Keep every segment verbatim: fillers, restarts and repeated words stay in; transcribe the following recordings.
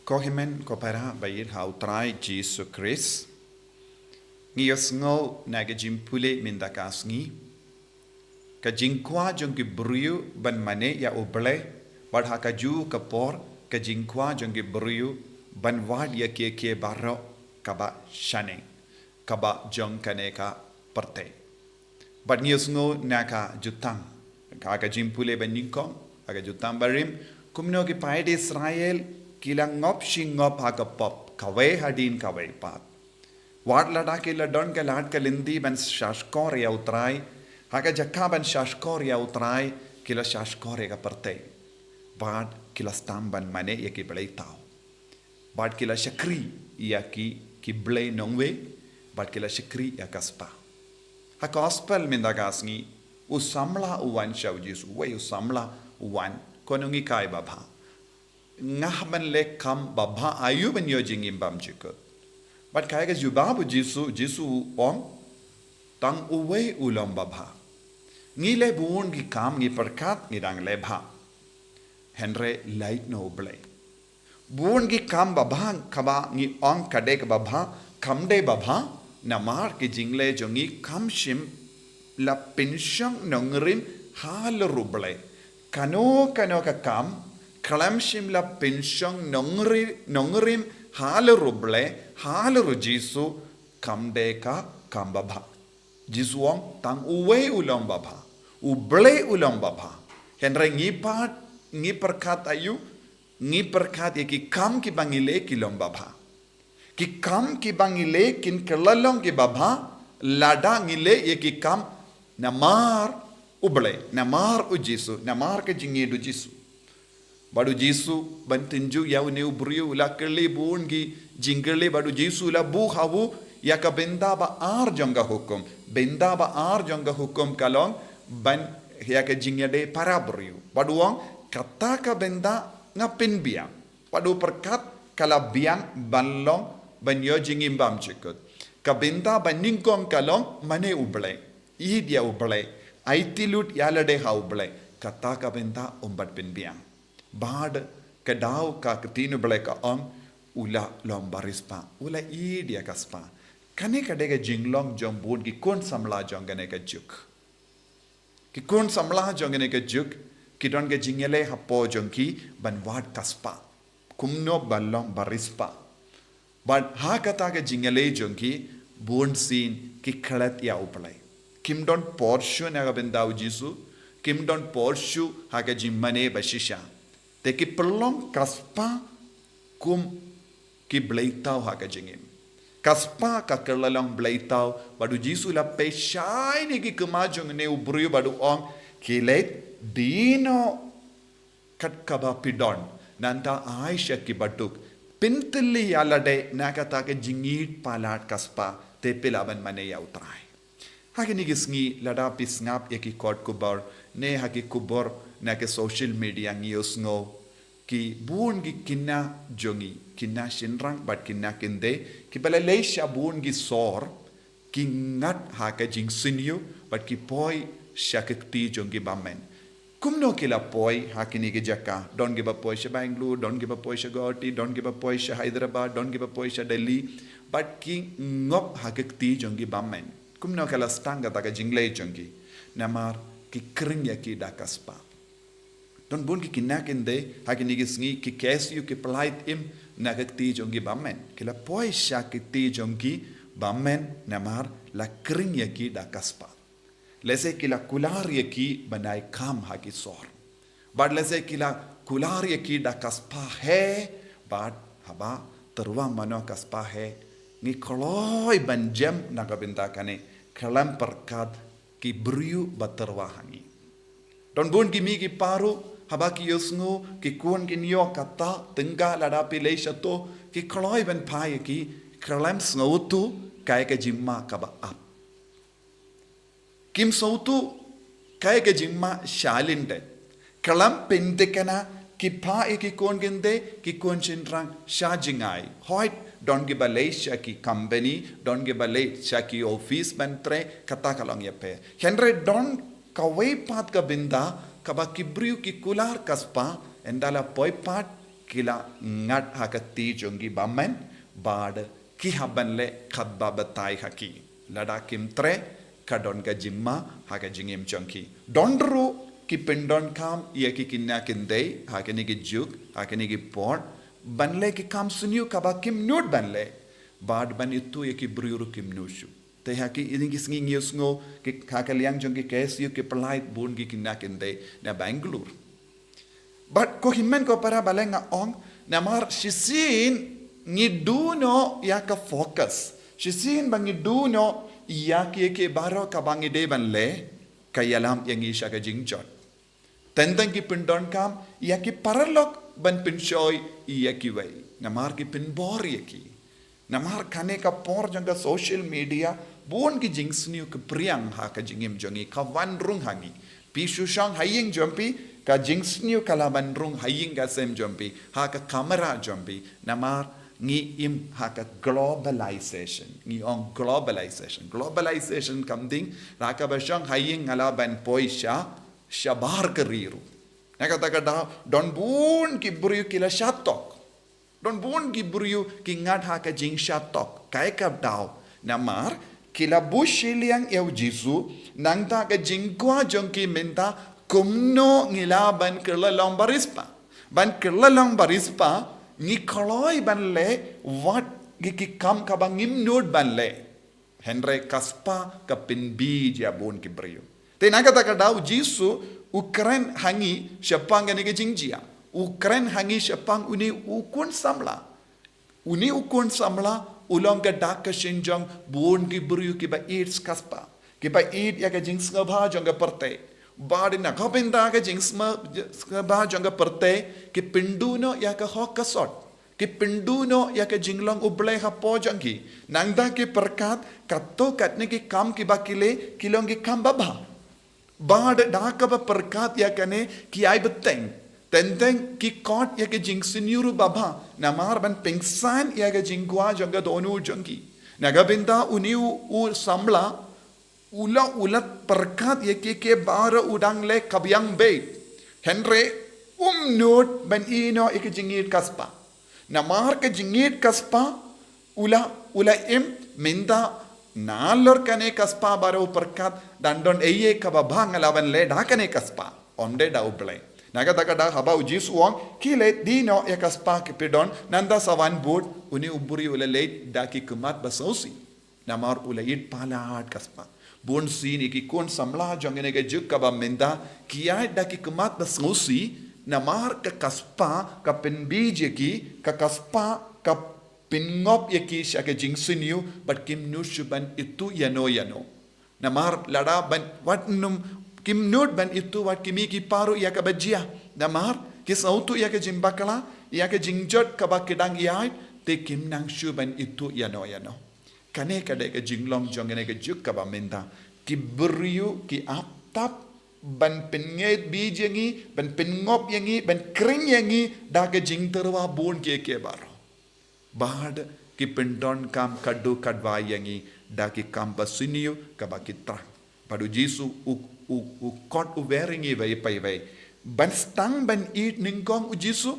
Ko hynmen ko para ba ïeit ha u Trai Jisu Khrist. Ngi ïohsngew na ka jingpule mynta ka sngi ka jingkwah jong ki briew ban mane ïa U Blei, bad ha kajuh ka por ka jingkwah jong ki briew ban wad ïa kiei kiei baroh kaba shane, kaba jong kane ka pyrthei. Bad ngi ïohsngew na ka jutang, ka, ka jingpule ba nyngkong, ka jutang barim, kumno ki paid Israel ki la ngop shi ngop ha ka pop, kawei hadien kawei pat. Wat lada ki la don ka lad ka lynti ban shahshkor ïa u Trai, ha ka jaka ban shahshkor ïa u Trai, ki la shahshkor ïa ka pyrthei. Bad ki la sdang ban mane ïa ki blei thaw. Bad ki la shakri ïa ki, ki blei nongwei, bad ki la shakri ïa ka spah. Ha gospel mynta ka sngi, u samla u wan sha u Jisu, wei u samla u wan, ko nonghikai babha. Nga hap ban leh kam babha aïu ban ïoh jingim bymjukut. Bad kaei ka jubab u Jisu, Jisu u ong, tang uwei u long babha. Ngi leh bun ki kam, ngi pyrkhat ngi dang leh bha. Hynrei lait noh U Blei. Bun ki kam babha kaba ngi ong ka dei ka babha, kam dei babha, namar ki jingleh jong ngi kam shym la pynshong nongrim halor U Blei. Kano kano ka kam, khlem shym la pynshong nongri-, nongrim halor U Blei, halor u Jisu, kam dei ka kam babha. Jisu u ong tang uwei u long babha. U Blei u long babha. Hynrei ngi pat, ngi pyrkhat aïu, ngi pyrkhat ïa ki kam kiba ngi leh ki long babha. Ki kam kiba ngi leh kin kylla long ki babha, lada ngi leh ïa ki kam namar U Blei, namar u Jisu, namar ka jingïeit u Jisu. Bad u Jisu, ban tynjuh ïa une u briew, u la kylli bun ki jingkylli, bad u Jisu u la buh ha u ïa ka bynta ba ar jong ka hukum. Bynta ba ar jong ka hukum ka long ban ïa ka jingïadei para briew. Bad u ong, kata ka bynta nga pynbiang. Bad u pyrkhat ka la biang ban long ban ïoh jingim bymjukut. Ka bynta ba nyngkong ka long mane U Blei. Ïeit ïa U Blei. Aiti lut ïa lade ha U Blei. Kata ka bynta um pat pynbiang. Bad ka daw ka ktien U Blei ka ong, u la long ba riewspah, u la ïeit ïa ka spah. Kane ka dei ka jinglong jong bun ki khun samla jong kane ka juk. Ki khun samla jong kane ka juk, ki don ka jingïaleh hapoh jong ki ban wad ka spah. Kumno ban long ba riewspah. Bad ha kata ka jingïaleh jong ki, bun sien ki klet ïa U Blei. Kim don por shuh na ka bynta u Jisu, kim don por shuh ha ka jingmane ba shisha. Te ki pynlong ka spah kum ki blei thaw ha ka jingim. Ka spah ka kylla long blei thaw, bad u Jisu u la peit shai na ki khmat jong une u briew bad u ong, ki leit dino kat kaba phi don, nangta ai sha kiba duk. Pyntylli ïa lade na kata ka jingïeit palat ka spah, te phi lah ban mane ïa u Trai. Ha kine ki sngi lada phi sngap ïa ki kot khubor, ne ha ki khubor na ki social media ngi ïohsngew, ki bun ki khynnah jong ngi, khynnah shynrang bad khynnah kynthei, kiba la leit sha bun ki sor, ki ngat ha ka jingsniew, bad ki poi sha ki kti jong ki bymmen. Kumno ki la poi ha kine ki jaka, don kiba poi sha Bangalore, don kiba poi sha Guwahati, don kiba poi sha Hyderabad, don kiba poi sha Delhi, bad ki ngop ha ki kti jong ki bymmen. Kumno ka la sdang kata ka jingleh jong ki, namar ki khring ïa ki da ka spah. Don bun ki khynnah khyndai, ha kine ki sngi ki KSU ki pyllait im na ki kti jong ki bymmen. Ki la poi sha ki kti jong ki bymmen namar la khring ïa ki da ka spah. Lehse ki la kular ïa ki ban ai kam ha ki sor. Bad lehse ki la kular ïa ki da ka spah hi, bad haba tyrwa mano ka spah hi, ngi kloi ban jem na ka bynta kane, khlem pyrkhat ki briew ba tyrwa ha ngi. Don bun ki mei ki para ruh, haba ki ïohsngew ki khun kin ïoh kata tyngka lada phi leit shato, ki kloi ban phah ïa ki, khlem sngewthuh kaei ka jingma kaba ap. Kim sngewthuh kaei ka jingma shalyndet. Khlem pynthikna, ki phah ïa ki khun kynthei, ki khun shynrang sha jngai. Hooid, don kiba leit sha ki company, don kiba leit sha ki office ban trei, kata ka long ïapher. Hynrei don kawei pat ka bynta, kaba ki briew ki kular ka spah, ynda la poi pat ki la ngat ha ka kti jong ki bymman, bad ki hap ban leh katba batai ha ki. Lada kim treh, ka don ka jingma ha ka jingim jong ki. Don ruh ki pyndonkam ïa ki khynnah khyndai ha kine ki juk, ha kine ki por, ban leh ki kam sniew kaba kim nud ban leh, bad ban ithuh ïa ki briew ruh kim nud shuh. Te ha kine ki sngi ngi ïohsngew ki, ha ka liang jong ki K S U ki pynlait bun ki khynnah khyndai na Bangalore. Bad ko hynmen ko para, balei nga ong, namar shisien ngi duh noh ïa ka focus, shisien ba ngi duh noh ïa kiei kiei baroh kaba ngi dei ban leh, ka ïalam ïa ngi sha ka jingjot. Teng teng ki pyndonkam ïa ki paralok ban pynshoi ïa kiwei, namar ki pynbor ïa ki. Namar kane ka por jong ka social media, bun ki jingsniew ki pyrshang ha ka jingim jong ngi, ka wan rung ha ngi. Phi shu shong ha ïing jong phi, ka jingsniew ka la wan rung ha ïing ka sem jong phi, ha ka kamra jong phi. Namar ngi im ha ka globalization. Ngi ong globalization. Globalization kam dei, lada kaba shong ha ïing nga lah ban poi sha, shabar ka ri ruh. Na kata ka daw, don bun ki briew ki la shah tok. Don bun ki briew ki ngat ha ka jingshatok. Kaei ka daw? Namar ki la buh shiliang ïa u Jisu, nangta ka jingkwah jong ki mynta, kumno ngi lah ban kylla long ba riewspah. Ban kylla long ba riewspah, ngi kloi ban leh wat ki, ki kam kaba ngim nud ban leh. Hynrei ka spah ka pynbeit ïa bun ki briew. Te na kata ka daw u Jisu u kren ha ngi shaphang kane ka jingjia. U kren ha ngi shaphang une u khun samla. Une u khun samla u long ka dak ka shin jong bun ki briew kiba ïeit ka spah, kiba ïeit ïa ka jingsngewbha jong ka pyrthei. Bad na ka bynta ka jingsngewbha jong ka pyrthei, ki pynduh noh ïa ka hok ka sot. Ki pynduh noh ïa ka jinglong U Blei hapoh jong ki. Nangta ki pyrkhat katto katne ki kam kiba ki leh ki long ki kam babha. Bad da kaba pyrkhat ïa kane ki ai bteng. Teng teng ki khot ïa ka jingsniew ruh babha. Namar ban pynksan ïa ka jingkwah jong ka dohnud jong ki. Na ka bynta une u, u samla, u la, u la pyrkhat ïa kiei kiei baroh, u dang leh ka biang beit. Hynrei um nud ban ïehnoh ïa ka jingïeit ka spah. Namar ka jingïeit ka spah, u la, u la im, mynta nalor kane ka spah baroh u pyrkhat, dang don ei ei kaba bha nga lah ban leh da kane ka spah. Ym dei da U Blei. Na kata ka daw haba u Jisu u ong, khie leit die noh ïa ka spah kaba phi don, nangta sa wan bud, une u briew u la leit da ki khmat ba sngewsih. Namar u la ïeit palat ka spah. Bun sien ïa ki khun samla jong kane ka juk kaba mynta, ki ïaid da ki khmat ba sngewsih, namar ka, ka spah ka pynbeit ïa ki, ka, ka spah ka pynngop ïa ki sha ka jingsniew, bad kim nud shuh ban ithuh ïano ïano. Namar lada ban wat nym, kim nud ban ithuh wat ki mei ki pa ruh ïa kaba jia. Namar ki sngewthuh ïa ka jingbakla, ïa ka jingjot kaba ki dang ïaid, te kim nang shuh ban ithuh ïano ïano. Kane ka dei ka jinglong jong kane ka juk kaba mynta. Ki briew ki ap tap ban pynngeit beit ïa ngi, ban pynngop ïa ngi, ban khring ïa ngi da ka jingtyrwa bun kiei kiei baroh. Bad ki pyndonkam katto katne ïa ngi da ki kam ba sniew kaba ki thrang. Bad u Jisu u, u, u khot u wer ïa ngi iwei pa iwei ban sdang ban ïeit nyngkong u Jisu.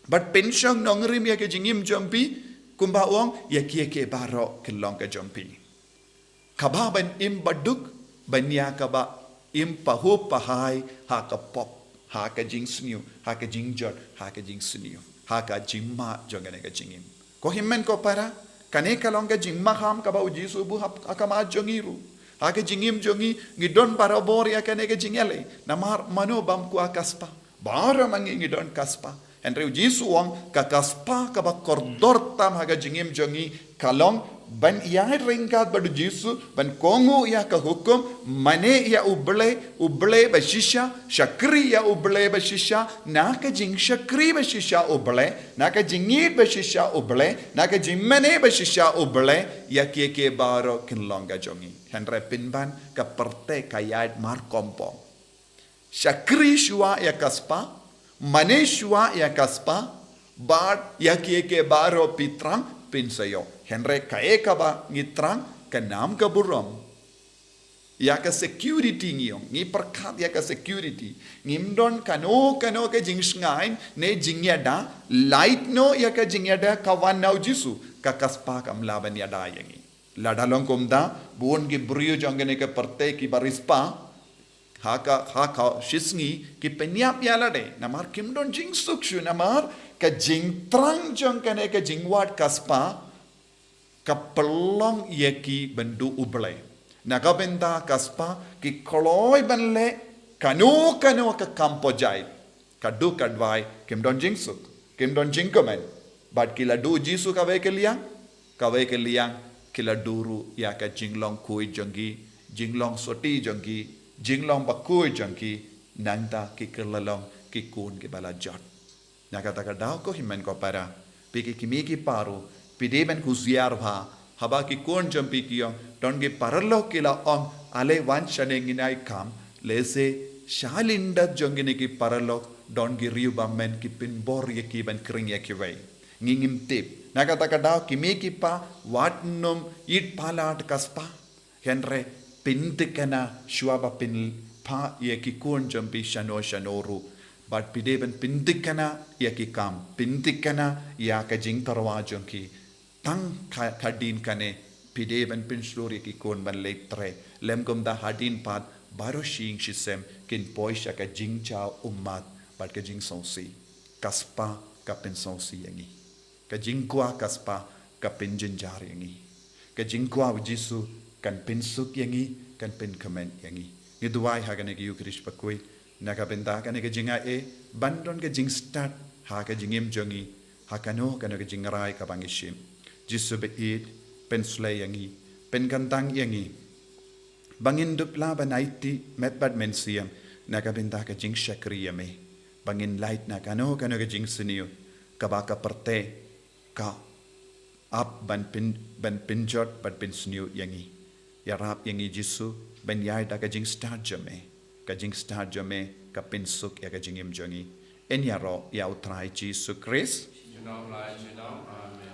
Bad pynshong nongrim ïa ka jingim jong phi, kumba u ong, ïa kiei kiei baroh kin long ka jong phi. Kaba ban im baduk, ban ïa kaba im pahuh pahai ha ka pop, ha ka jingsniew, ha ka jingjot, ha ka jingsniew, ha ka jingma jong kane ka jingim. Ko hynmen ko para, kane ka long ka jingmaham kaba u Jisu u buh ha, ha khmat jong ngi ruh. Ha ka jingim jong ngi, ngi don barabor ïa kane ka jingïaleh. Namar mano bym kwah ka spah? Baroh ma ngi ngi don ka spah. Hynrei u Jisu u ong ka, ka spah kaba kordor tam ha ka jingim jong ngi ka long ban ïaid ryngkat bad u Jisu, ban kohnguh ïa ka hukum, mane ïa U Blei, U Blei ba shisha, shakri ïa U Blei ba shisha, na ka jingshakri ba shisha U Blei, na ka jingïeit ba shisha U Blei, na ka jingmane ba shisha U Blei, ïa kiei kiei baroh kin long ka jong ngi. Hynrei pynban ka pyrthei ka ïaid mar kompong. Shakri shuwa ïa ka spah, mane shuwa ïa ka spah, bad ïa kiei kiei baroh phi thrang phin sa ïoh. Hynrei kaei kaba ngi thrang ka nam ka burom. Ïa ka security ngi ong, ngi pyrkhat ïa ka security. Ngim don kano kano ka jingshngaiñ ne jingïada, lait noh ïa ka jingïada ka wan na u Jisu, ka ka spah kam lah ban ïada ïa ngi. Lada long kumta, bun ki briew jong kane ka pyrthei kiba riewspah, ha ka, ha ka shisngi, ki pynïap ïa lade, namar kim don jingsuk shuh, namar ka jingthrang jong kane ka jingwad ka spah, ka pynlong ïa ki ban duh U Blei. Na ka bynta ka spah ki kloi ban leh kano kano ka kam pyrshah. Ka duk ka dwai, kim don jingsuk, kim don jingkmen. Bad ki la duh Jisu kawei ka liang, kawei ka liang ki la duh ruh ïa ka jinglong khuid jong ki, jinglong soti jong ki, jinglong bakhuid jong ki, nangta ki kylla long ki khun kiba la jot. Na kata ka daw ko hynmen ko para, phi ki kmie ki kpa ruh, phi dei ban khusiar bha, haba ki khun jong phi ki ong, don ki paralok ki la ong, ale wan shane ngin ai kam, lehse shalyndet jong kine ki paralok, don ki riew bymmen ki pynbor ïa ki ban khring ïa kiwei. Ngi ngim tip. Na kata ka daw kmie ki kpa, wat nym ïeit palat ka spah. Hynrei pynthikna shuwa ba pynphah ïa ki khun jong phi shano shano ruh. Bad phi dei ban pynthikna ïa ki kam, pynthikna ïa ka jingtyrwa jong ki. Tang ka, ka dien kane, phi dei ban pynshlur ïa ki khun ban leit trei. Lym kumta hadien pat, baroh shi ïing shi sem, kin poi sha ka jingjaw ummat, bad ka jingsngewsih. Ka spah ka pynsngewsih ïa ngi. Ka jingkwah ka spah ka pynjynjar ïa ngi. Ka jingkwah u Jisu kan pynsuk ïa ngi, kan pynkmen ïa ngi. Ngi duwai ha kane ka Ïukharist bakhuid, na ka bynta kane ka jingaiei, ban don ka jingstad ha ka jingim jong ngi, ha kano kano ka jingrai kaba ngi shim. Jisu baieit, pynslei ïa ngi, pynkyntang ïa ngi. Ba ngin dup lah ban aiti met bad mynsiem, na ka bynta ka jingshakri ïa me. Ba ngin lait na kano kano ka jingsniew, kaba ka pyrthei ka ap ban pyn, ban pynjot, ban pynsniew ïa ngi. Ïarap ïa ngi Jisu, ban ïaid da ka jingstad jong me. Ka jingstad jong me, ka pynsuk ïa ka jingim jong ngi. Yn ïaroh ïa u Trai Jisu Khrist. Junom la junom, amen.